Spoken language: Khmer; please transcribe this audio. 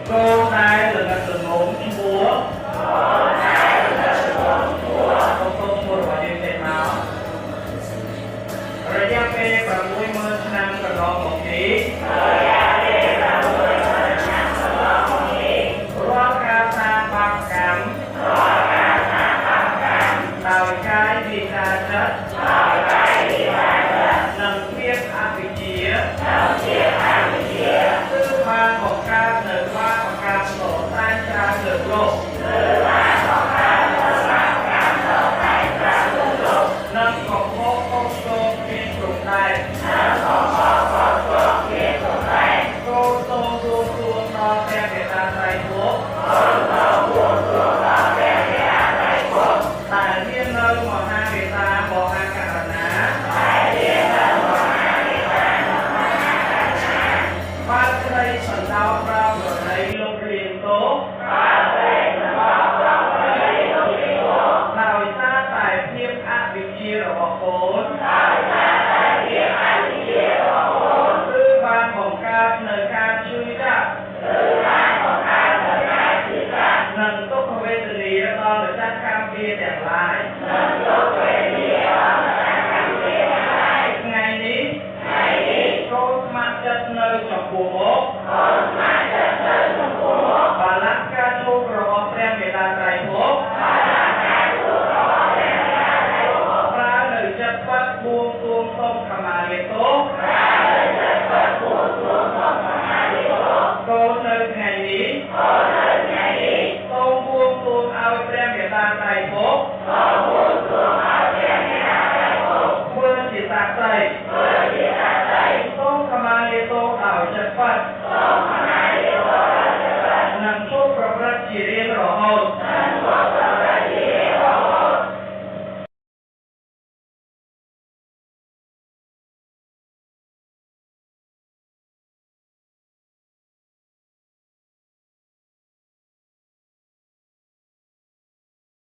កូនដែលល្ងិតល្ងងឈ្មោះកូនសូមឈ្មោះរបស់យើងចេញមករយៈពេល60000ឆ្នាំកន្លងមកនេះរាល់ការសាងបាបកម្មដោយកាយវិការចិត្តនិងភាពអវិជ្ជាគឺបានបង្កើតនៅបាបកម្មដ៏សែនច្រើនលើលោកនិងកំហុសខុសឆ្គងគ្មានព្រំដែនកូនសូមបួងសួងដល់ព្រះមេត្តាត្រៃភពដែលមាននៅមហាមេត្តាមហាករុណា បើក្តីសន្តោសប្រោសប្រណីលោករៀនទោសដោយសារតែភាពអវិជ្ជារបស់កូនគឺបានបង្កើតនៅការឈឺចាប់និងទុក្ខវេទនាដល់ម្ចាស់កម្មពៀទាំងឡាយថ្ងៃនេះកូនស្ម័គ្រចិត្តនៅចំពោះមុខបាល័ក្ខការទូលរបស់ព្រះមេត្តាត្រៃភពប្រើនៅចិត្តបាត់បួងសួងសូមខមាលាទោសកូននៅថ្ងៃនេះសូមបួងសួងឲ្យព្រះមេត្តាត្រៃភពធ្វើជាសាក្សីសូមខមាលាទោសដោយចិត្តពិតនិងជួបប្រព្រឹត្តជារៀងរហូត។